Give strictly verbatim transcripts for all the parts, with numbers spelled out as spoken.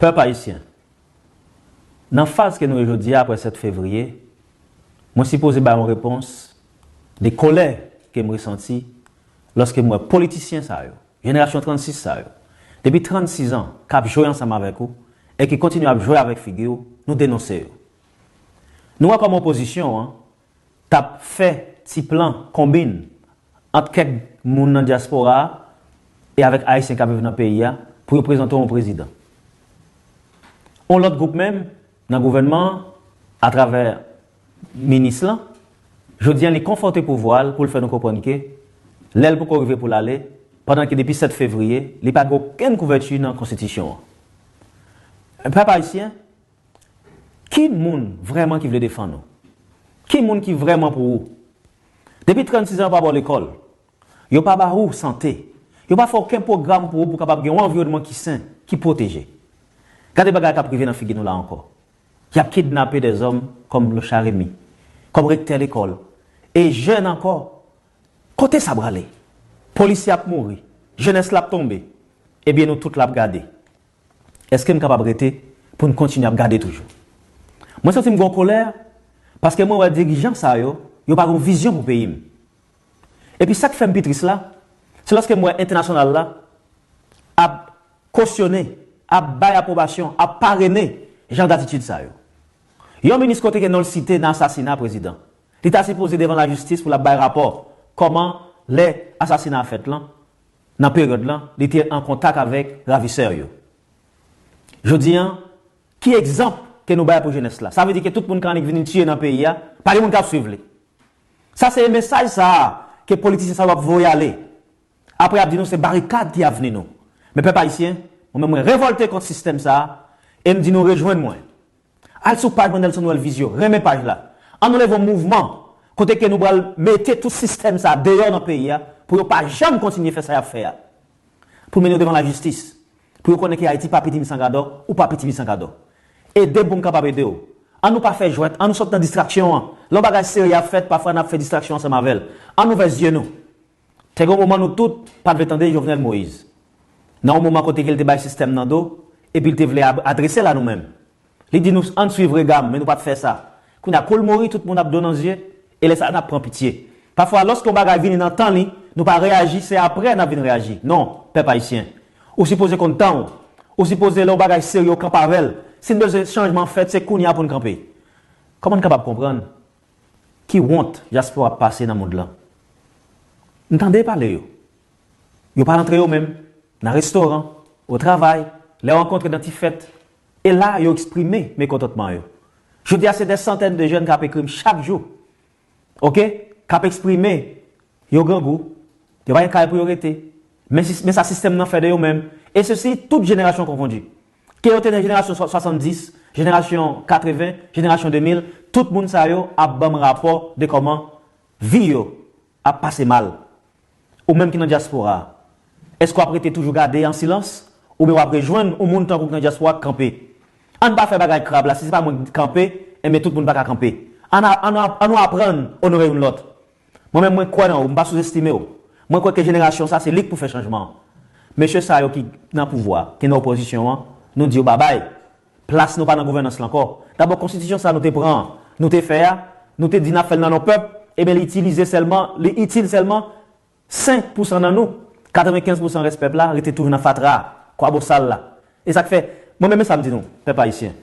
Pèp ayisyen, nan faz ke nou ye jodi a, apre sèt fevriye, mwen sipoze bay yon repons de kòlè ke m resanti lòske m wè politisyen sa yo, jenerasyon trannsis sa yo, depi trannsis an, k ap jwe ansanm avèk ou e ki kontinye ap jwe avèk figi w, nou denonse yo. Nou wè kòman opozisyon an t ap fè ti plan konbin ant kèk moun nan dyaspora a e avèk Ayisyen k ap viv nan peyi a pou yo prezante yon prezidan. Yon lòt gwoup menm nan gouvènman an, atravè minis lan, jodi a li konfwonte pouvwa l pou l fè nou konprann ke lè l poko rive pou l ale, pandan ke depi sèt fevriye, li pa gen okenn kouvèti nan konstitisyon an. Pèp ayisyen, ki moun vrèman ki vle defann ou? Ki moun ki vrèman pou ou? Depi trannsis an yo pa ba w lekòl, yo pa ba ou sante, yo pa fè okenn pwogram pou ou pou w kapab gen yon anviwònman ki sen, ki pwoteje. Gade bagay k ap rive nan figi nou la ankò. Y ap kidnape dèzòm kòm Locha Remy, kòm rektè lekòl. E jèn ankò, kote sa prale? Polisye ap mouri, jenès la ap tonbe. Ebyen nou tout la ap gade. Èske n kapab rete pou n kontinye ap gade toujou? Mwen santi m gen yon kòlè paske mwen wè dirijan sa yo, yo pa gen yon vizyon pou peyi m. Epi sa k fè m pi tris la, se lòske m wè entènasyonal la ap kosyone, ap bay apwobasyon, ap parene jan datitid sa yo. Yon minis kote ke non l site nan asasina prezidan, li ta sipoze devan lajistis pou l ap bay rapò kòman lè asasina a fèt lan, nan peryòd lan, li te an kontak avèk ravisè yo. Jodi an, ki egzanp ke nou bay pou jenès la? Sa vle di ke tout moun k annik vin tiye nan peyi a, pa gen moun k ap swiv li. Sa se mesaj sa a ke politisyen sa yo ap voye ale. Apre y ap di nou se barikad ki avni nou. Men pèp ayisyen, mwen menm mwen revòlte kont sistèm sa a e m di nou rejwenn mwen. Al sou paj mwen Nelson Welvis yo, renmen paj la. An nou leve yon mouvman kote ke nou pral mete tout sistèm sa a deyò nan peyi a pou yo pa janm kontinye fè sa y ap fè a. Pou mennen yo devan lajistis. Pou yo konnen ke Ayiti pa piti misangadò, ou pa piti misangadò. Ede m pou m kapab ede w. An nou pa fè jwèt, an nou sot nan distraksyon an. Lè yon bagay serye ap fèt, pafwa n ap fè distraksyon ansanm avè l. An n ouvè zye nou. Te gen yon moman nou tout pa t vle tande Jovenel Moïse. Nan yon moman kote ke l te bay sistèm nan do, epi l te vle ab- adrese l a nou menm. Li di nou, ann swiv rega m, men nou pa t fè sa. Kounye a, kou l mouri, tout moun ap dlo nan zye, e lè sa a n ap pran pitye. Pafwa, lòske yon bagay vini nan tan li, nou pa reyaji, se apre n ap vin reyaji. Non, pèp ayisyen. Ou sipoze konn tan w. Ou sipoze lè yon bagay serye w kanpe avè l. Si n bezwen chanjman fèt, se kounye a pou n kanpe. Kòman n kapab konprann ki wont dyaspora ap pase nan mond lan? N tande pale yo. Yo pa rantre yo menm, nan restoran, o travay, lè yo rankontre nan ti fèt. E la, yo eksprime mekontantman yo. Jodi a, se dè santèn de jèn k ap ekri m chak jou. Oke? K ap eksprime yo grangou, yo pa gen kay pou yo rete. Men, sis- men sa sistèm nan fè de yo menm. E sesi, tout jenerasyon konfondi. Ke yo te nan jenerasyon swa- swasanndis, jenerasyon katreven, jenerasyon de mil, tout moun sa yo ap ban m rapò de kòman vi yo ap pase mal. Ou menm ki nan dyaspora a, èske w ap rete toujou gade an silans? Oubyen w ap rejwenn yon moun tankou w ki nan dyaspora k kanpe? Ann pa fè bagay krab la, si se pa mwen k kanpe, enben tout moun pa ka kanpe. Ann, a- ann, a- ann nou aprann onore youn lòt. Mwen menm mwen kwè nan ou, m pa souzestime w. Mwen kwè ke jenerasyon sa se li k pou fè chanjman an. Mesye sa yo ki nan pouvwa, ki nan opozisyon an, nou di yo babay. Plas nou pa nan gouvènans la ankò. Dabò konstitisyon sa nou te pran an, nou te fè a, nou te di n ap fè l nan non pèp, ebyen li itilize sèlman, li itil sèlman senk pousan nan nou. Katrevenkenz pousan rès pèp la rete toujou nan fatra a, kwabosal la. E sa k fè, mwen menm e sa m di nou, pèp ayisyen.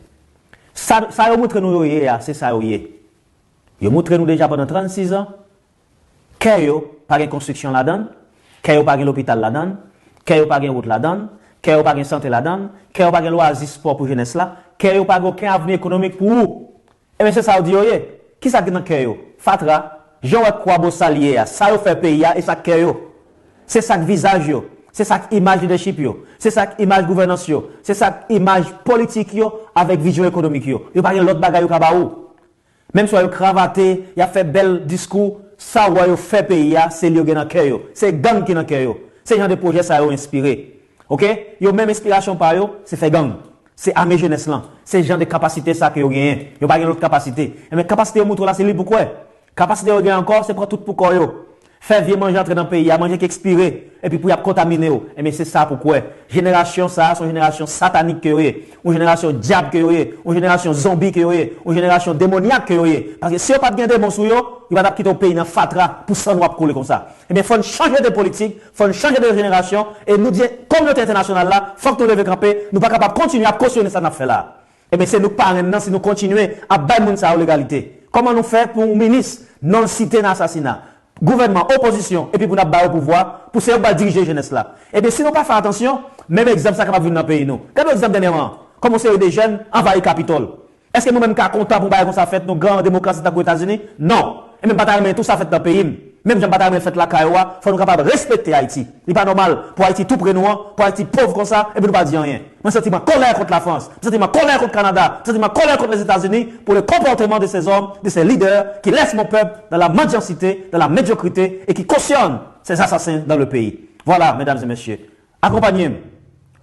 Sa, sa yo montre nou yo ye a, se sa yo ye. Yo montre nou deja pandan trannsis an, kè yo pa gen konstriksyon ladan l, kè yo pa gen lopital ladan l, kè yo pa gen wout ladan l, kè yo pa gen sante ladan l, kè yo pa gen lwazi, spò pou jenès la, kè yo pa gen okenn avni ekonomik pou ou. Ebyen, se sa yo di yo ye. Kisa ki nan kè yo? Fatra. Jan w wè kwabosal ye a, sa yo fè peyi a, e sa k kè yo. Se sa k vizaj yo. Se sa k imaj lidèchip yo. Se sa k imaj gouvènans yo. Se sa k imaj politik yo avèk vizyon ekonomik yo. Yo pa gen lòt bagay yo ka ba ou. Menm si w wè yo kravate, y ap fè bèl diskou, sa w wè yo fè peyi a, se li yo gen nan kè yo. Se gang ki nan kè yo. Se jan de pwojè sa yo enspire. Oke? Yo menm enspirasyon pa yo, se fè gang. Se ame jenès lan. Se jan de kapasite sa ke yo genyen. Yo pa gen lòt kapasite. Enben, kapasite yo montre w la, se li pou kwè. Kapasite yo gen ankò, se pran tout pou kò yo. fè vye manje antre nan peyi a, manje ki ekspire, epi pou y ap kontamine w. Ebyen, se sa pou kwè. Jenerasyon sa a, se yon jenerasyon satanik ke yo ye, yon jenerasyon dyab ke yo ye, yon jenerasyon zonbi ke yo ye, yon jenerasyon demonyak ke yo ye. Paske si yo pa t gen demon sou yo, yo pa t ap kite yon peyi nan fatra pou san nou ap koule konsa. Ebyen, fò n chanje de politik, fò n chanje de jenerasyon, e nou di kominote entènasyonal la, fòk nou leve kanpe, nou pa kapab kontinye ap kosyone sa n ap fè la. Ebyen, se nou k parenn nan si nou kontinye ap bay moun sa yo legalite. Kòman nou fè pou yon minis non l site nan asasina? Gouvènman, opozisyon, epi pou n ap ba yo pouvwa, pou se yo k pral dirije jenès la. Ebyen, si nou pa fè atansyon, menm egzanp sa kapab vin nan peyi nou. Gade yon egzanp dènyèman, kòman yon seri de jèn anvayi Kapitòl. Èske nou menm ka kontan pou yon bagay konsa fèt, nou gran demokrasi tankou Etazini? Non. E menm pa ta renmen tou sa fèt nan peyi m. Menm jan m pa ta renmen l fèt lakay ou a, fò nou kapab respekte Ayiti. Li pa nòmal pou Ayiti tou pre nou an, pou Ayiti pòv konsa, epi nou pa di anyen. Mwen santi m an kòlè kont Lafrans, mwen santi m an kòlè kont Kanada, mwen santi m an kòlè kont Lèzetazini pour le comportement de ces hommes, de ces leaders qui laissent mon peuple dans la mendiancité, dans la médiocrité et qui cautionnent ces assassins dans le pays. Vwala, medam e mesye, akonpanye m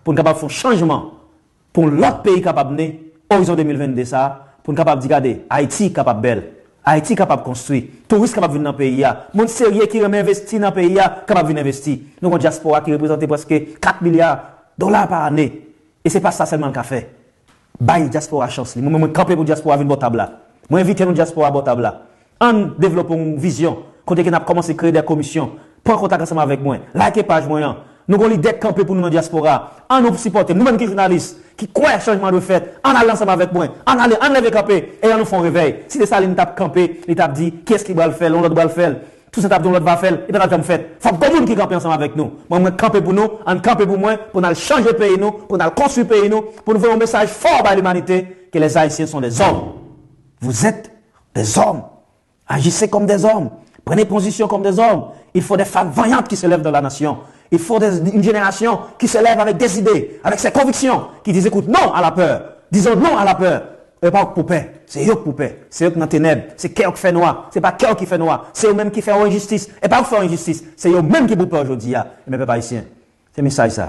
pou n kapab fè yon chanjman, pou yon lòt peyi kapab ne, orizon de mil vennde sa a, pou n kapab di, gade, Ayiti kapab bèl, Ayiti kapab konstwi, touris kapab vin nan peyi a, moun serye ki renmen envesti nan peyi a kapab vin envesti. Nou gen yon dyaspora ki reprezante prèske kat milya dola pa ane. E se pa sa sèlman l ka fè. Bay dyaspora chans li. Mwen, mwen, mwen kanpe pou dyaspora vin bò tab la. Mwen envite nou dyaspora bò tab la. Ann devlope yon vizyon kote ke n ap kòmanse kreye de komisyon. Pran kontak ansanm avèk mwen. Like paj mwen an. Nou gen yon lidè k kanpe pou nou nan dyaspora. Ann nou sipòte m. Nou menm ki jounalis, ki kwè chanjman dwe fèt, ann ale ansanm avèk mwen. Ann ale, ann leve kanpe. E ann nou fè yon revèy. Si Desalin t ap kanpe, li t ap di, kiyès ki pral fè l, yon lòt pral fè l. Toussaint t ap di yon lòt va fè l, li pa t ap janm fèt. Fòk gwo moun ki kanpe ansanm avèk nou. Mwen, mwen kanpe pou nou, ann kanpe pou mwen, pou n al chanje peyi nou, pou n al konstwi peyi nou, pou nou voye yon mesaj fò bay limanite, que les Haïtiens sont des hommes. Vous êtes des hommes. Agissez comme des hommes. Prenez position comme des hommes. Il faut des femmes vaillantes qui se lèvent dans la nation. Il faut des- une génération qui se lève avec des idées, avec ses convictions, qui disent, écoute, non à la peur. Disons non à la peur. E pa ou k pou pè, se yo k pou pè. Se yo k nan tenèb, se kè yo k fè nwa. Se pa kè yo ki fè nwa, se yo menm ki fè yon enjistis. E pa ou k fè yon enjistis, se yo menm ki pou pè jodi a. Ebyen, pèp ayisyen, se mesaj sa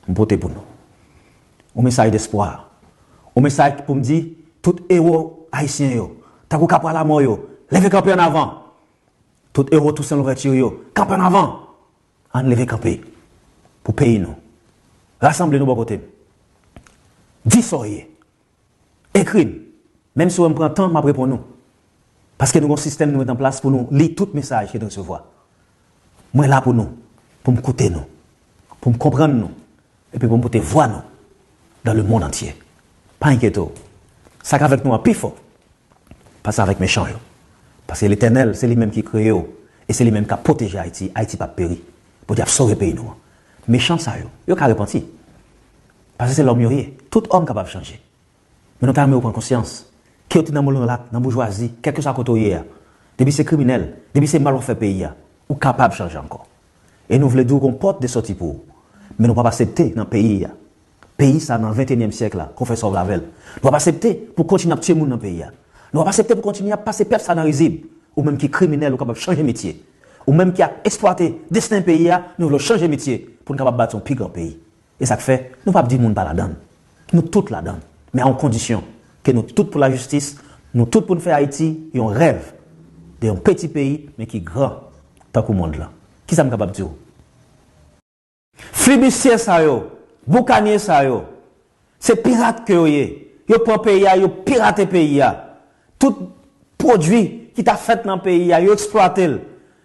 m pote pou nou. Yon mesaj despwa. Yon mesaj pou m di tout ewo ayisyen yo, tankou Kapwa Lamò yo, leve kanpe ann avan. Tout ewo Tousen Louvèti yo, kanpe ann avan. Ann leve kanpe pou peyi nou. Rasanble nou bò kote m. Di sa w ye. Ekri m. Menm si w wè m pran tan, m ap reponn ou. Paske nou gen yon sistèm nou met an plas pou nou li tout mesaj ke nou resevwa. Mwen la pou nou, pou m koute nou, pou m konprann nou, epi pou m pote vwa nou dans le monde entier. Pa enkyete w. Sa k avèk nou an pi fò pase avèk mechan yo. Paske Letènèl, se li menm ki kreye w, e se li menm k ap pwoteje Ayiti. Ayiti p ap peri. Bondye ap sove peyi nou an. Mechan sa yo, yo ka repanti. Paske se lòm yo ye. Tout òm kapab chanje. Men nou ta renmen w pran konsyans. Ke w te nan malonèt, nan boujwazi, kèlkeswa kote w ye a, depi se kriminèl, depi se mal w ap fè peyi a, ou kapab chanje ankò. E nou vle di w gen yon pòt de sòti pou ou. Men nou p ap aksepte nan peyi a, peyi sa nan ventenyèm syèk la, konfè sa w vle avè l. Nou p ap aksepte pou kontinye ap tiye moun nan peyi a. Nou p ap aksepte pou kontinye ap pase pèp sa nan rizib. Ou menm ki kriminèl, ou kapab chanje metye. Ou menm ki ap eksplwate desten peyi a, nou vle w chanje metye pou n kapab bati yon pi gran peyi. E sa k fè, nou p ap di moun pa ladan l. Nou tout ladan l. Men a yon kondisyon, ke nou tout pou lajistis, nou tout pou n fè Ayiti yon rèv de yon peti peyi, men ki gran tankou mond lan. Kisa m kapab di w? Flibistye sa yo, boukanye sa yo, se pirat ke yo ye. Yo pran peyi a, yo pirate peyi a. Tout pwodui ki ta fèt nan peyi a, yo eksplwate l.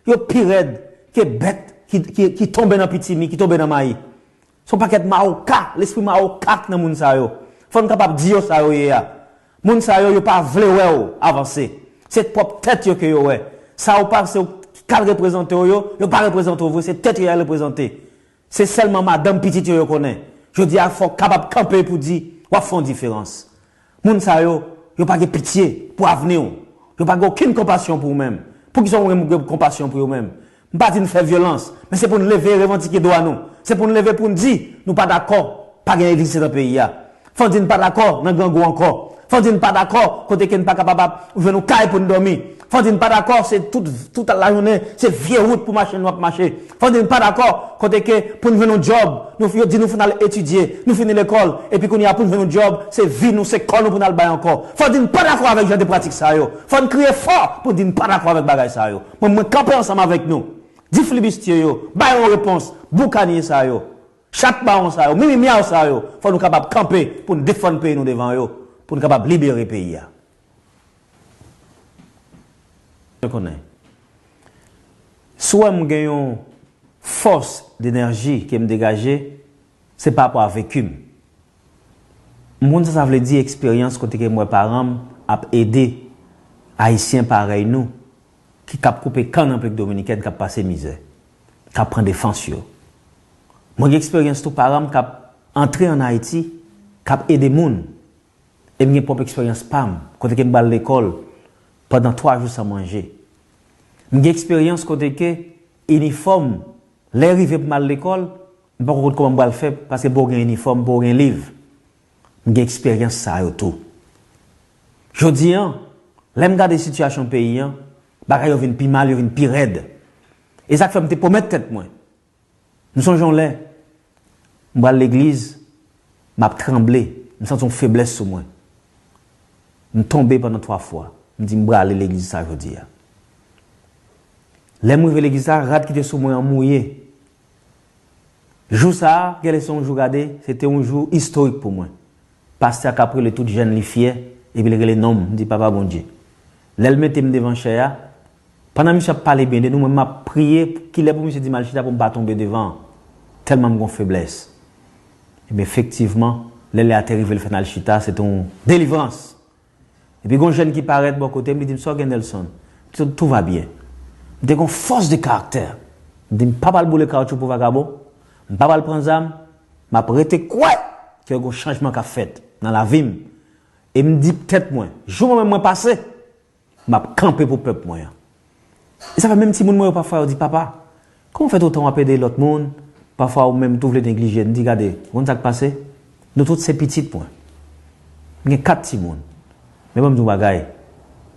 Yo pi rèd ke bèt ki, ki, ki tonbe nan pitimi, ki tonbe nan mayi. Se yon pakèt mawoka, lespri mawoka k nan moun sa yo. Fò n kapab di yo sa yo ye a. Moun sa yo, yo pa vle wè w avanse. Se pwòp tèt yo ke yo wè. Sa yo panse w k al reprezante w yo, yo pa reprezante w vre, se tèt yo y al reprezante. Se sèlman madanm pitit yo yo konnen. Jodi a, fò w kapab kanpe pou di, w ap fè yon diferans. Moun sa yo, yo pa gen pitye pou avni w. Yo pa gen okenn konpasyon pou ou menm. Poukisa ou menm ou gen konpasyon pou yo menm? M pa di n fè vyolans, men se pou n leve revandike dwa nou. Se pou n leve pou n di, nou pa dakò, pa gen elektrisite nan peyi a. Fò n di n pa dakò nan grangou ankò. Fò n di n pa dakò kote ke n pa kapab ap jwenn yon kay pou n dòmi. Fò di n pa dakò, se tout, tout lajounen, se vye wout pou mache n ap mache. Fò di n pa dakò, kote ke pou n jwenn yon djòb, nou, yo di nou fin al etidye, nou fini lekòl, epi kounye a pou n jwenn yon djòb, se vi nou, se kò nou pou n al bay ankò. Fò di n pa dakò avèk jan de pratik sa yo. Fò n kriye fò pou di n pa dakò avèk bagay sa yo. Mwen, mwen kanpe ansanm avèk nou. Di flibistye yo, bay yon repons, boukanye sa yo, chat mawon sa yo, mimi myaw sa yo, fò nou kapab kanpe pou n defann peyi nou devan yo, pou n kapab libere peyi a. Mwen konnen. Si w wè m gen yon fòs denèji ke m degaje, se pa rapò a veki m. M konn sa sa vle di eksperyans kote ke m wè paran m ap ede Ayisyen parèy nou ki k ap koupe kann an Repiblik Dominikèn k ap pase mizè, k ap pran defans yo. Mwen gen eksperyans tou paran m k ap antre ann Ayiti, k ap ede moun. E m gen pwòp eksperyans pa m, kote ke m pral lekòl pandan twa jou san manje. M gen eksperyans kote ke inifòm, lè rive pou m al lekòl, m poko konn kòman m pral fè, paske pou w gen inifòm, pou w gen liv. M gen eksperyans sa yo tou. Jodi an, lè m gade sitiyasyon peyi an, bagay yo vin pi mal, yo vin pi rèd. E sa k fè m te pwomèt tèt mwen. M sonje yon lè, m pral legliz, m ap tranble, m santi yon feblès sou mwen. M tonbe pandan twa fwa. M di m prale legliz sa jodi a. Lè m rive legliz la, rad ki te sou mwen an mouye. Jou sa a, genlè se yon jou gade, se te yon jou istorik pou mwen. Pastè a k ap rele tout jèn li fyè, epi l rele non m, m di, "Papa Bondye." Lè l mete m devan chè a, pandan misye ap pale byen de nou, mwen m ap priye kilè pou misye di m al chita pou m pa tonbe devan an. Tèlman m gen yon feblès. Ebyen, efektivman, lè lè a te rive, l fè n al chita, se te yon delivrans. Epi gon jèn ki parèt bò kote m, li di m, "Sa w gen, Nelson?" M di, "Tout va byen." M te gon fòs de karaktè. M di, "M pa pral boule kawotchou pou vagabon. M pa pral pran zam. M ap rete kwè ke gon chanjman k ap fèt nan lavi m." E m di tèt mwen, "Jou mwen menm mwen pase, m ap kanpe pou pèp mwen an." E sa fè menm timoun mwen yo pafwa yo di, "Papa, kòman w fè toutan w ap ede lòt moun, pafwa ou menm tou vle neglije n?" M di, "Gade, ou konn sa k pase? Nou tout se pitit mwen. M gen kat timoun. Men ban m di w bagay,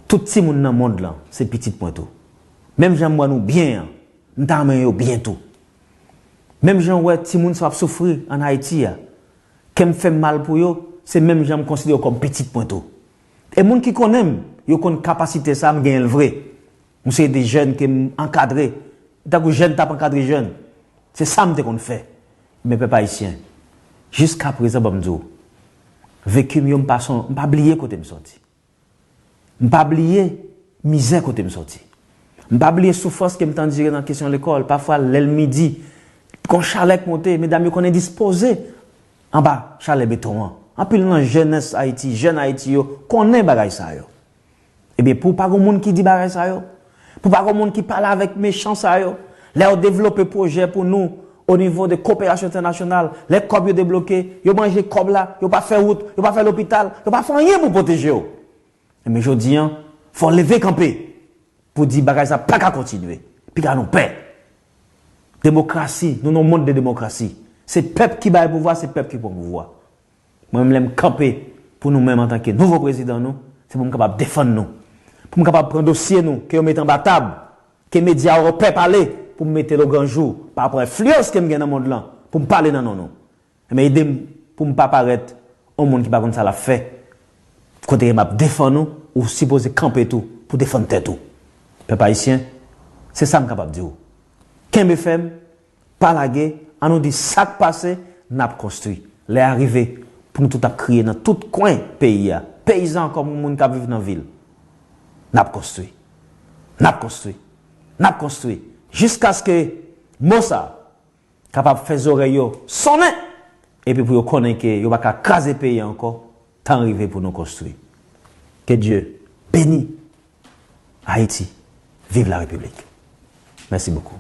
tout timoun nan mond lan se pitit mwen tou. Menm jan m wè nou byen an, m ta renmen yo byen tou. Menm jan w wè timoun sa w ap soufri ann Ayiti a, kè m fè m mal pou yo, se menm jan m konsidere yo kòm pitit mwen tou. E moun ki konnen m, yo konn kapasite sa a, m genyen l vre. M se de jèn ke m ankadre, tankou jèn t ap ankadre jèn. Se sa m te konn fè. Men pèp ayisyen, jiska prezan, ban m di w, veki m yo, m pa son, m pa bliye kote m sòti. M pa bliye mizè kote m sòti. M pa bliye soufrans ke m t andire nan kesyon lekòl. Pafwa, lè l midi, gon chalè k monte, medam yo konn endispoze anba chalè beton an. Anpil nan jenès Ayiti, jèn Ayiti yo, konnen bagay sa yo. Ebyen, pou pa gon moun ki di bagay sa yo, pou pa gon moun ki pale avèk mechan sa yo, lè yo devlope pwojè pou nou o nivo de koperasyon entènasyonal, lè kòb yo debloke, yo manje kòb la, yo pa fè wout, yo pa fè lopital, yo pa fè anyen pou pwoteje yo. Men jodi an, fò w leve kanpe pou di bagay sa pa ka kontinye. Piga nou pè. Demokrasi, nou nan yon mond de demokrasi. Se pèp ki bay pouvwa, se pèp ki pran pouvwa. Mwen menm, lè m kanpe pou nou menm antanke nouvo prezidan nou, se pou m kapab defann nou. Pou m kapab pran dosye nou ke yo mete anba tab, ke medya yo pè pale, pou m mete l o gran jou, pa rapò enfliyans ke m gen nan mond lan, pou m pale nan non nou. Men ede m pou m pa parèt yon moun ki pa konn sa l ap fè. Kote m ap defann ou, ou sipoze kanpe tou pou defann tèt ou. Pèp ayisyen, se sa m kapab di w. Kenbe fèm, pa lage, ann nou di sa k pase, n ap konstwi. Lè a rive pou nou tout ap kriye nan tout kwen peyi a. Peyizan kòm moun k ap viv nan vil. N ap konstwi. N ap konstwi. N ap konstwi. Jiskaske mo sa kapab fè zòrèy yo sonnen, epi pou yo konnen ke yo pa ka kraze peyi a ankò, tan rive pou nou konstwi. Que Dieu bénisse Haïti. Vive la République. Merci beaucoup.